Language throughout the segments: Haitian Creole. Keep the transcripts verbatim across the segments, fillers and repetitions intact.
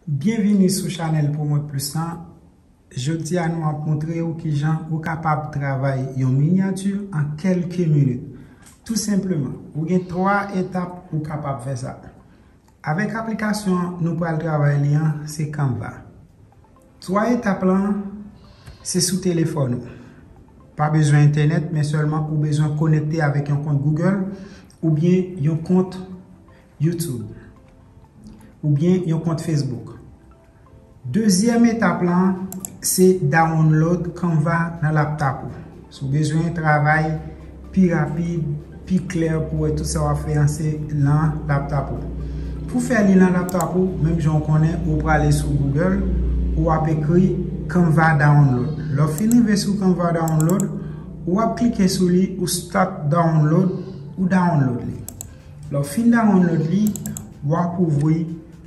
Byenvini sou chanèl Promote Plus lan. Jodi a nou ap montre w kijan ou kapab travay yon minyati an kèlke minit. Tou senpleman, ou gen twa etap ou kapab fè sa. Avèk aplikasyon nou pral travay li an, se Canva. Twa etap lan, se sou telefòn ou. Pa bezwen entènèt, men sèlman ou bezwen konekte avèk yon kont Google oubyen yon kont YouTube oubyen yon kont Facebook. Dezyèm etap lan, se download Canva nan laptop ou. Si w bezwen travay pi rapid, pi klè pou wè tout sa w ap fè an se nan laptop ou. Pou fè li nan laptop ou, menm jan w konnen, ou prale sou Google, ou ap ekri Canva download. Lè w fin rive sou Canva download, ou ap klike sou li, ou start download, ou download li. Lè w fin download li, w ap ouvri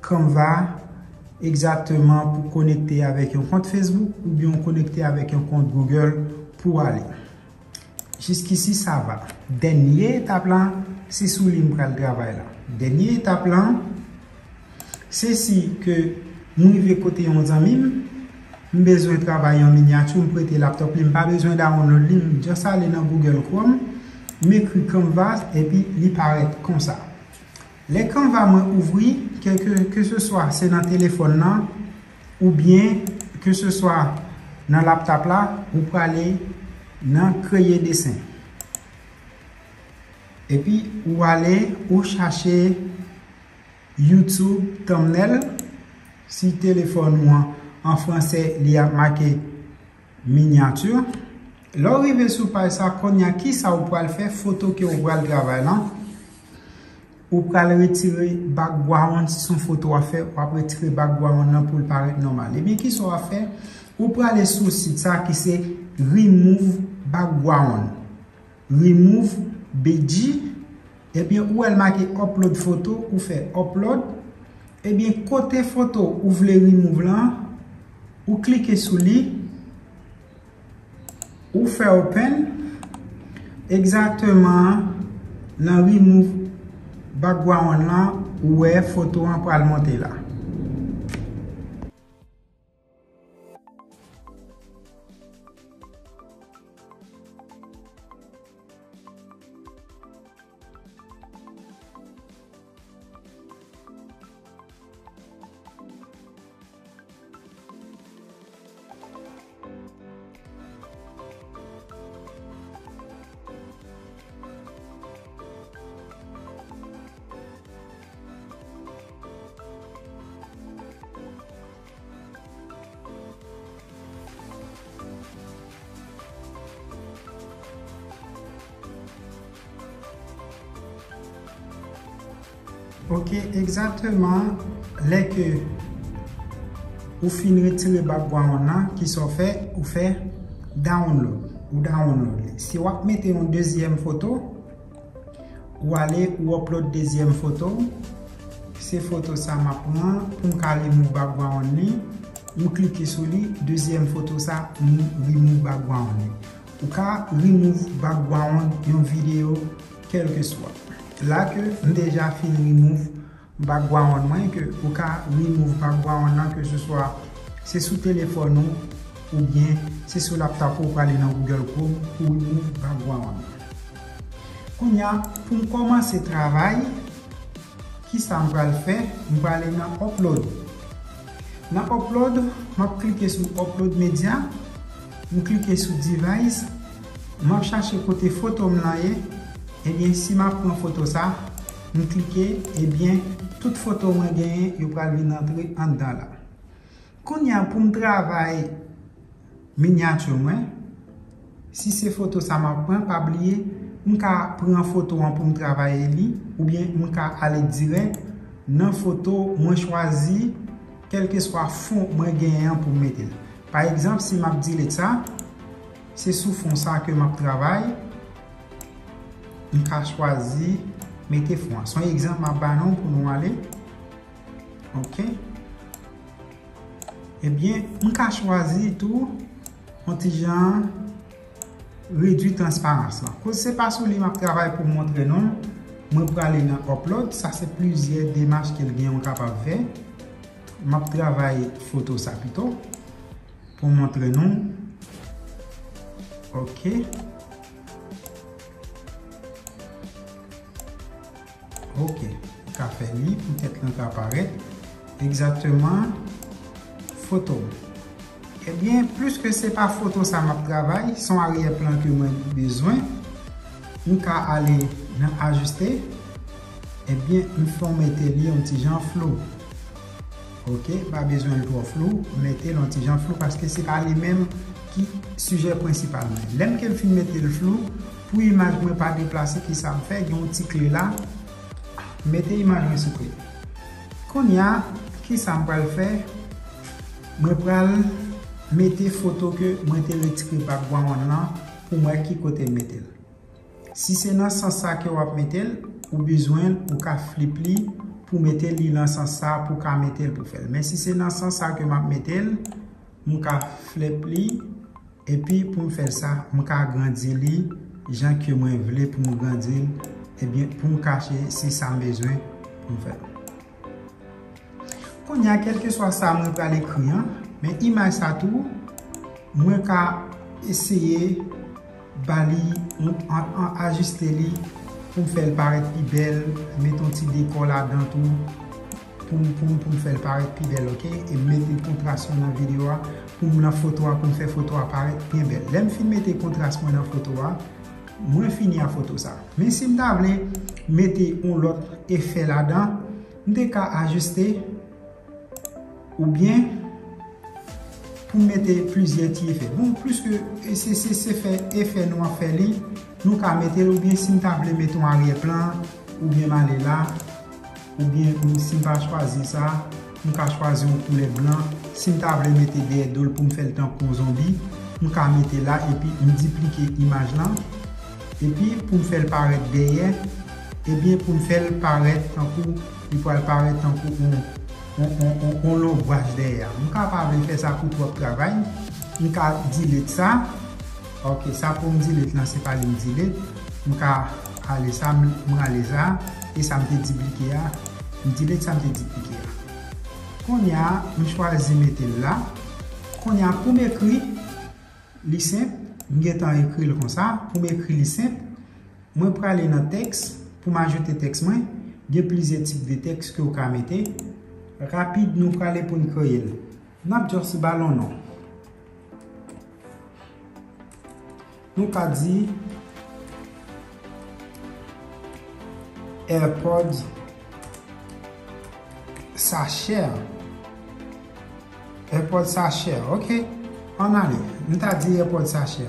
Canva egzakteman pou konekte avèk yon kont Facebook oubyen w konekte avèk yon kont Google pou ale. Jiskisi sa va. Dènye etap la, se sou li m pral travay la. Dènye etap la, se si ke m rive kote yon zanmi m, m bezwen travay yon minyati, m prete laptop li, m pa bezwen download li, m just ale nan Google Chrome, m ekri Canva, epi li parèt konsa. Lè Canva mwen ouvri, ke, ke, keseswa se nan telefòn nan, oubyen keseswa nan laptop la, ou prale nan kreye desen. Epi ou ale, ou chache YouTube thumbnail. Si telefòn ou an, an fransè, li ap make minyati. Lè w rive sou paj sa, kounye a, kisa ou pral fè? Foto ke ou pral travay lan, ou pral retire background. Si se yon foto w ap fè, w ap retire background nan pou l parèt nòmal. Ebyen, kisa w ap fè? Ou prale sou sit sa ki se Remove Background. Remove B G. Ebyen, ou wè l make upload foto, ou fè upload. Ebyen, kote foto ou vle remove lan, ou klike sou li, ou fè open. Egzakteman, nan remove background lan, ou wè foto an pral monte la. Ok, egzakteman, lè ke ou fin retire background nan, kisa w fè? Ou fè download, ou download li. Si w ap mete yon dezyèm foto, ou ale, ou upload dezyèm foto. Se foto sa m ap pran pou m ka remove background li. M klike sou li, dezyèm foto sa, m remove background li. Ou ka remove background yon videyo kèlkeswa. La ke m deja fin remove background mwen, ke ou ka remove background nan, ke se swa se sou telefòn ou, oubyen se sou laptop ou, ou prale nan Google Chrome pou remove background. Kounye a, pou m kòmanse travay, kisa m pral fè? M prale nan upload. Nan upload, m ap klike sou upload media, m klike sou device, m ap chache kote foto m lan ye. Ebyen, si m ap pran foto sa, m klike, ebyen, tout foto mwen genyen, yo pral vin antre anndan la. Kounye a, pou m travay minyati mwen, si se foto sa m ap pran, pa bliye, m ka pran foto an pou m travay li, oubyen m ka ale dirèk nan foto mwen chwazi, kèlkeswa fon mwen genyen an pou m mete l. Pa egzanp, si m ap delete sa, se sou fon sa ke m ap travay, m ka chwazi mete fon an. Se yon egzanp m ap ba nou pou nou ale. Ok. Ebyen, m ka chwazi tou yon ti jan redwi transparans lan. Koz se pa sou li m ap travay pou m montre nou l, mwen prale nan upload. Sa se plizyè demach ke l gen, ou kapab fè. M ap travay foto sa pito pou montre nou. Ok. Ok. M ka fè li pou tèt lan ka parèt. Egzakteman. Foto. Ebyen, piske se pa foto sa m ap travay, se yon aryè plan ke mwen bezwen. M ka ale nan ajiste. Ebyen, m fè w mete li yon ti jan flou. Ok, pa bezwen l twò flou, mete l yon ti jan flou paske se pa li menm ki sijè prensipal mwen. Lè m ke m fin mete l flou, pou imaj mwen pa deplase, kisa m fè, gen yon ti kle la, mete imaj mwen sou kle. Kounye a, kisa m pral fè? Mwen pral mete foto ke mwen te retire background lan pou m wè ki kote m mete l. Si se nan sans sa ke w ap mete l, ou bezwen l, ou ka flip li pou mete li nan sans sa pou ka mete l pou fè l. Men si se nan sans sa ke m ap mete l, m ka flip li, epi pou m fè l sa, m ka grandi li jan ke mwen vle pou m grandi l, ebyen, pou m kache, se sa m bezwen pou m fè l. Kounye a, kèlkeswa sa mwen pral ekri an, men imaj sa tou, mwen ka eseye ba li, yon, an, an, ajiste li pou m fè l parèt pi bèl, met yon ti dekò ladan tou, pou m, pou m, pou m fè l parèt pi bèl, ok? E m mete kontras yo nan videyo a, pou m nan foto a, pou m fè foto a parèt byen bèl. Lè m fin mete kontras mwen nan foto a, mwen fini a foto sa. Men si m ta vle mete yon lòt efè ladan, m te ka ajiste oubyen pou m mete plizyè ti efè. Bon, piske se, se, se fè efè nou ap fè li, nou ka mete l, oubyen si m ta vle mete yon aryè plan, oubyen m ale la, oubyen m, si m pa chwazi sa, m ka chwazi yon koulè blan. Si m ta vle mete dèyè do l pou m fè l tankou yon zonbi, m ka mete la epi m diplike imaj lan. Epi pou m fè l parèt dèyè, ebyen pou m fè l parèt tankou, li pral parèt tankou yon, yon, yon, yon, yon lonbraj dèyè a. M ka pa vle fè sa pou twòp travay. M ka delete sa. Ok, sa pou m delete lan, se pa li m delete. M ka ale sa, m, m rale sa, e sa m te diplike a. M delete sa m te diplike a. Kounye a, m chwazi mete l la. Kounye a, pou m ekri, li senp. M gentan ekri l konsa. Pou m ekri li senp, mwen prale nan tèks. Pou m ajoute tèks mwen, gen plizyè tip de tèks ke w ka mete. Rapid, nou prale pou n kreye l. N ap just ba l yon non. Nou ka di AirPods sa chè. AirPods sa chè, ok. Ann ale. M ta di AirPods sa chè.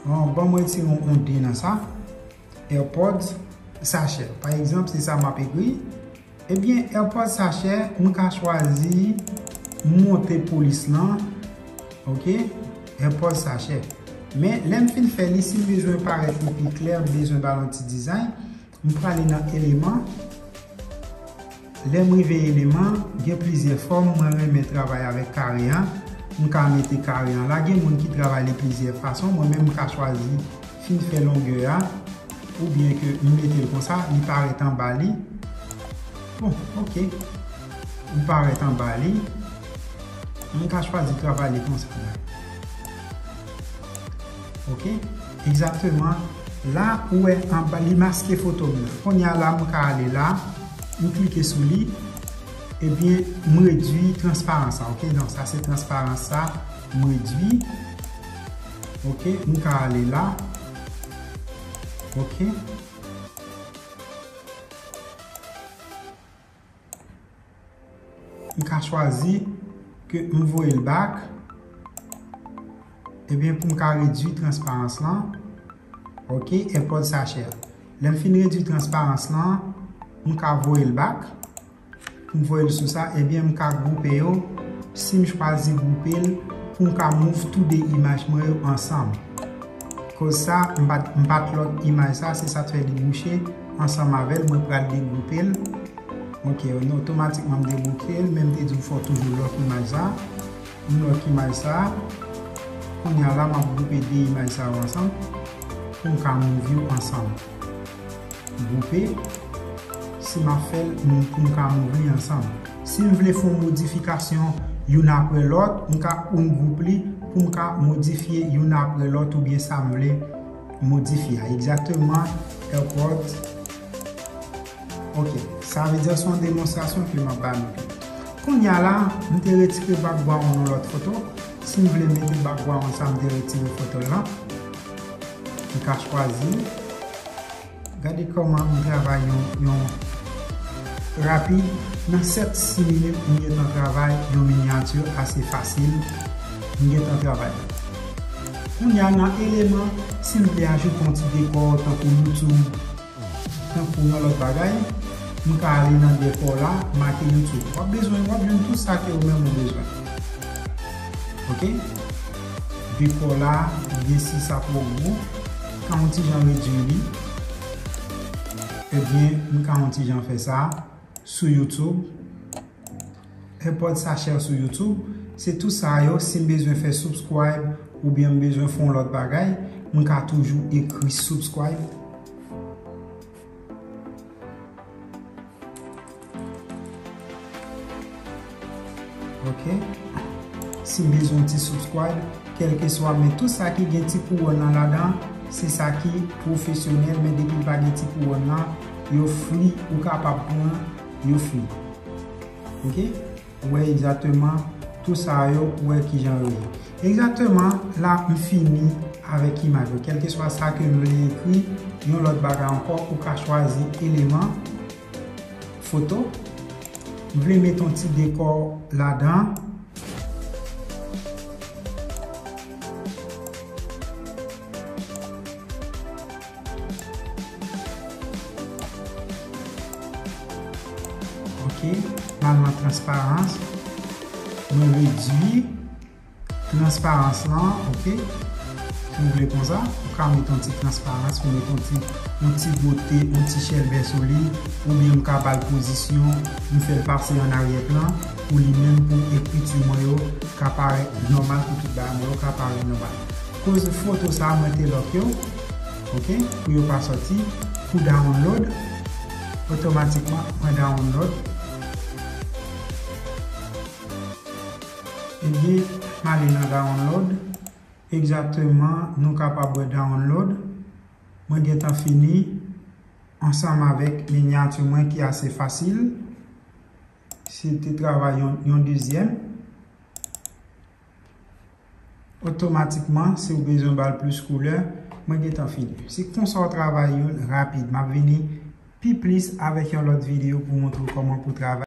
Bon, ban m retire yon, yon D nan sa. AirPods sa chè. Pa egzanp, se sa m ap ekri. Ebyen, AirPods sa chè, m ka chwazi monte polis lan. Ok? AirPods sa chè. Men, lè m fin fè li, si m bezwen parèt li pi klè, m bezwen ba l yon ti dizay, m prale nan eleman. Lè m rive eleman, gen plizyè fòm, mwen renmen travay avèk kare a. M ka mete kare a la. Gen moun ki travay li plizyè fason. Mwen menm, m ka chwazi fin fè longè a, oubyen ke m mete l konsa, li parèt anba li. Bon, ok. Li parèt anba li. M ka chwazi travay li konsa. Ok? Egzakteman. La, ou wè anba, li maske foto m nan. Kounye a la, m ka ale la, m klike sou li, ebyen, m redui transparans la, ok? Donk, sa se transparans sa, m redui. Ok, m ka ale la. Ok. M ka chwazi ke m voye l back. Ebyen, pou m ka redui transparans lan. Ok, AirPods sa chè. Lè m fin redui transparans lan, m ka voye l back. Pou m voye l sou sa, ebyen, m ka gwoupe yo. Si m chwazi gwoupe l, pou m ka move tou de imaj mwen yo ansanm. Koz sa, m pa t, m pa t lock imaj sa, se sa k fè li bouche ansanm avè l, mwen pral degwoupe l. Ok, otomatikman m degwoupe l, men m te di w fò w toujou lock imaj sa. M lock imaj sa. Kounye a la, m ap gwoupe de imaj sa yo ansanm pou m ka move yo ansanm. Gwoupe, si m ap fè l, m, pou m ka move li ansanm. Si m vle fè yon modifikasyon youn apre lòt, m ka ungroup li pou m ka modifye youn apre lòt oubyen sa m vle modifye a. Egzakteman, airport. Ok, sa vle di se yon demonstrasyon ke m ap ba nou. Kounye a la, m te retire background yon lòt foto. Si m vle mete background sa m te retire foto l lan, m ka chwazi. Gade kòman m travay yon, yon rapid. Nan sèt, sis minit, m gentan travay yon minyati ase fasil. M gentan travay. Kounye a nan eleman, si m vle ajoute yon ti dekò tankou YouTube, tankou yon lòt bagay, m ka ale nan dekò la, make YouTube. W ap bezwen, w ap jwenn tout sa ke ou menm ou bezwen. Ok? Dekò la, oubyen si sa twò gwo, m ka yon ti jan redui li. Ebyen, m ka yon ti jan fè sa sou YouTube. Airport sa chè sou YouTube. Se tout sa yo, si m bezwen fè subscribe oubyen m bezwen fè yon lòt bagay, m ka toujou ekri subscribe. Ok. Si m bezwen yon ti subscribe, kèlkeswa, men tout sa ki gen ti kouwòn nan ladan, se sa ki pwofesyonèl, men depi l pa gen ti kouwòn nan, yo free, ou kapab pran, yo free. Ok? Ou wè egzakteman tout sa yo, ou wè kijan yo ye. Egzakteman, la, m fini avèk imaj yo. Kèlkeswa sa ke m vle ekri, yon lòt bagay ankò, ou ka chwazi eleman, foto. M vle met yon ti dekò ladan. Ok, m al nan transparans. Mwen redui transparans lan, ok. Si w vle konsa, ou ka met yon ti transparans, ou met yon ti, yon ti bote, yon ti chèlbè sou li, oubyen m ka ba l pozisyon, m fè l pase an aryè plan, pou li menm, pou ekriti mwen yo ka parèt nòmal, pou tout bagay mwen yo ka parèt nòmal. Koz foto sa a, mwen te lock yo, ok, pou yo pa sòti, pou download, otomatikman, mwen download. Ebyen, m ale nan download. Egzakteman, nou kapab wè download. Mwen gentan fini ansanm avèk minyati mwen ki ase fasil. Se te travay yon, yon dezyèm. Otomatikman, si w bezwen ba l plis koulè, mwen gentan fini. Se konsa w travay youn rapid. M ap vini pi plis avèk yon lòt videyo pou montre w kòman pou travay.